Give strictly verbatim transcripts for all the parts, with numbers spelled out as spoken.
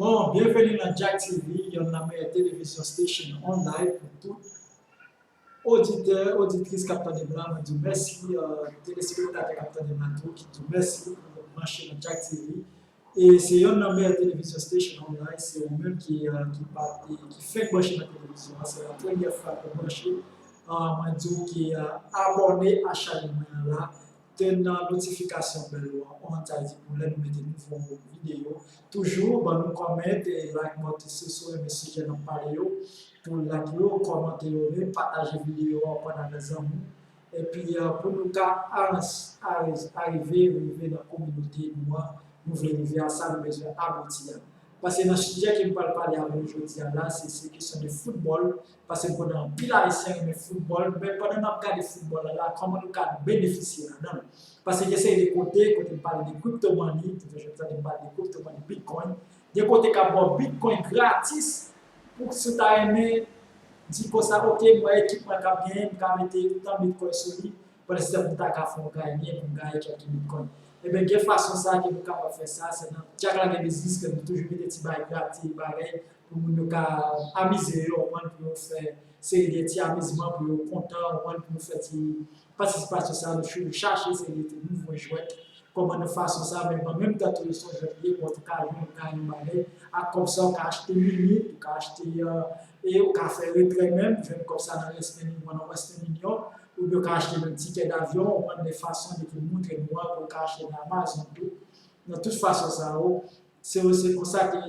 Bon, byenveni nan Jack T V, yonn nan meyè televizyon station online pou tout oditè, oditris k ap tande m la. Mwen di w mèsi, euh, telespektatè k ap tande m la tou, ki di w mèsi pou branche nan Jack T V. E se yonn nan meyè televizyon station online, se ou menm ki, euh, ki pa, ki fenk branche nan televizyon an, se la premyè fwa ke w branche. Euh, mwen di w ki, euh, abòne a chanèl mwen an la, tèn notifikasyon bèl ou an on, sa vle di pou lè nou mete nouvo videyo. Toujou, ban nou kòmantè, like, mwen si w renmen sijè n ap pale yo, pou like yo, kòmante yo, men pataje videyo an, pran avè zanmi w. Epi, euh, pou nou ka arans-, arive, rive nan kominote nou an, nou vle rive a sa, nou bezwen abouti a. Paske nan sijè ke m pral pale avè nou jodi a la, se, se kesyon de foutbòl. Paske m konnen anpil Ayisyen renmen foutbòl, men pandan n ap gade foutbòl la, la, kòman nou ka benefisye ladan l? Paske gen seri de kote, kote m pale de crypto money, tout jodi a m pale de crypto money, Bitcoin. Gen kote k ap ba w Bitcoin gratis, pou si w ta renmen di konsa, ok, mwen ekip mwen k ap genyen, m ka mete tan Bitcoin sou li, pandan se tan m ta ka fè yon gay byen, pou m gade kèk Bitcoin. Ebyen, gen fason sa ke nou kapab fè sa, se nan Jack Lage Business ke nou toujou mete ti bagay gratis, bagay pou moun yo ka amize yo, konprann, pou yo fè seri de ti amizman, pou yo kontan, konprann, pou yo fè ti patisipasyon sa, nou ch-, chache seri de ti nouvo jwèt, kòman nan fason sa, men an menm tan tou, se yon jwèt li ye, bon, ou ka jwe, ou ka yon bagay, ak kòb sa, ou ka achte minit, ou ka achte, euh, e ou ka fè retrè menm, jwenn kòb sa nan Western Union, nan Western Union, oubyen ou ka achte menm tikè davyon, ou konprann, de fason de pou montre nou an, ou ka achte nan Amazon tou. Nan tout fason sa yo, se, se konsa ke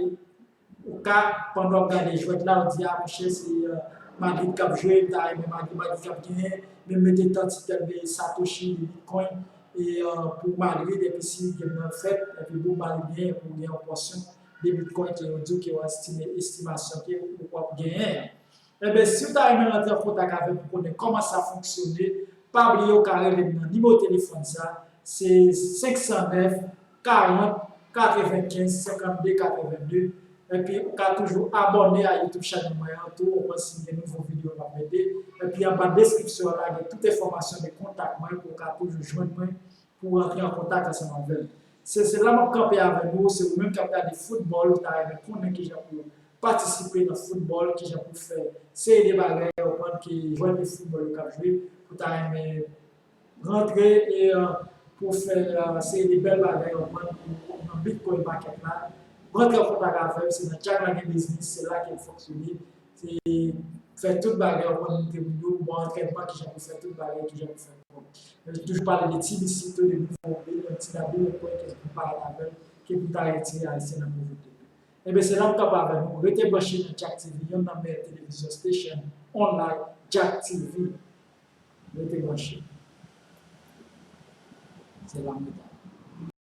ou ka, pandan w ap gade jwèt la, ou di, a, monchè, se, euh, Madrid k ap jwe, m ta renmen Madrid, Madrid k ap genyen, men m mete tan ti tèl de Satoshi, de Bitcoin, e, euh, pou Madrid, epi si game nan fèt, epi boum, Madrid genyen, epi w gen yon pòsyon de Bitcoin ke yo di w ke w estime, estimasyon ke ou p ap genyen an. Ebyen, si w ta renmen rantre an kontak avè m pou konnen kòman sa fonksyone, pa bliye w ka rele m nan nimewo telefòn sa, se senk san nèf, karant, katrevenkenz, senkannde, katrevenndde. Epi, ou ka toujou abòne a YouTube chanèl mwen an tou, ou konn si gen nouvo videyo m ap mete. Epi, anba deskripsyon an la, gen tout enfòmasyon de kontak mwen pou ou ka toujou jwenn mwen pou rantre an kontak ansanm avè m. Se, se la m ap kanpe avè nou, se ou menm k ap gade foutbòl, ou ta renmen konnen kijan pou patisipe nan foutbòl, kijan pou fè seri de bagay, ou konprann, ke jwèt de foutbòl yo k ap jwe, ou ta renmen rantre e, euh, pou fè, euh, seri de bèl bagay, ou konprann, pou nan Bitcoin market la. Rantre an kontak avè m, se nan Jack Lage Business, se la ke m fonksyone. Se fè tout bagay, ou konn montre moun yo, bon antrènman, kijan pou fè tout bagay, kijan pou fè bon. Men toujou pale de T B C tou, de nouvo mobil, yon ti dabi, yon pwen ke pou parèt avè l, ke pou ta retire Ayisyen nan povrete. Ebyen, se la m kanpe avè nou. Rete branche nan Jack T V, yonn nan meyè televizyon station online, Jack T V. Rete branche. Se la m rete.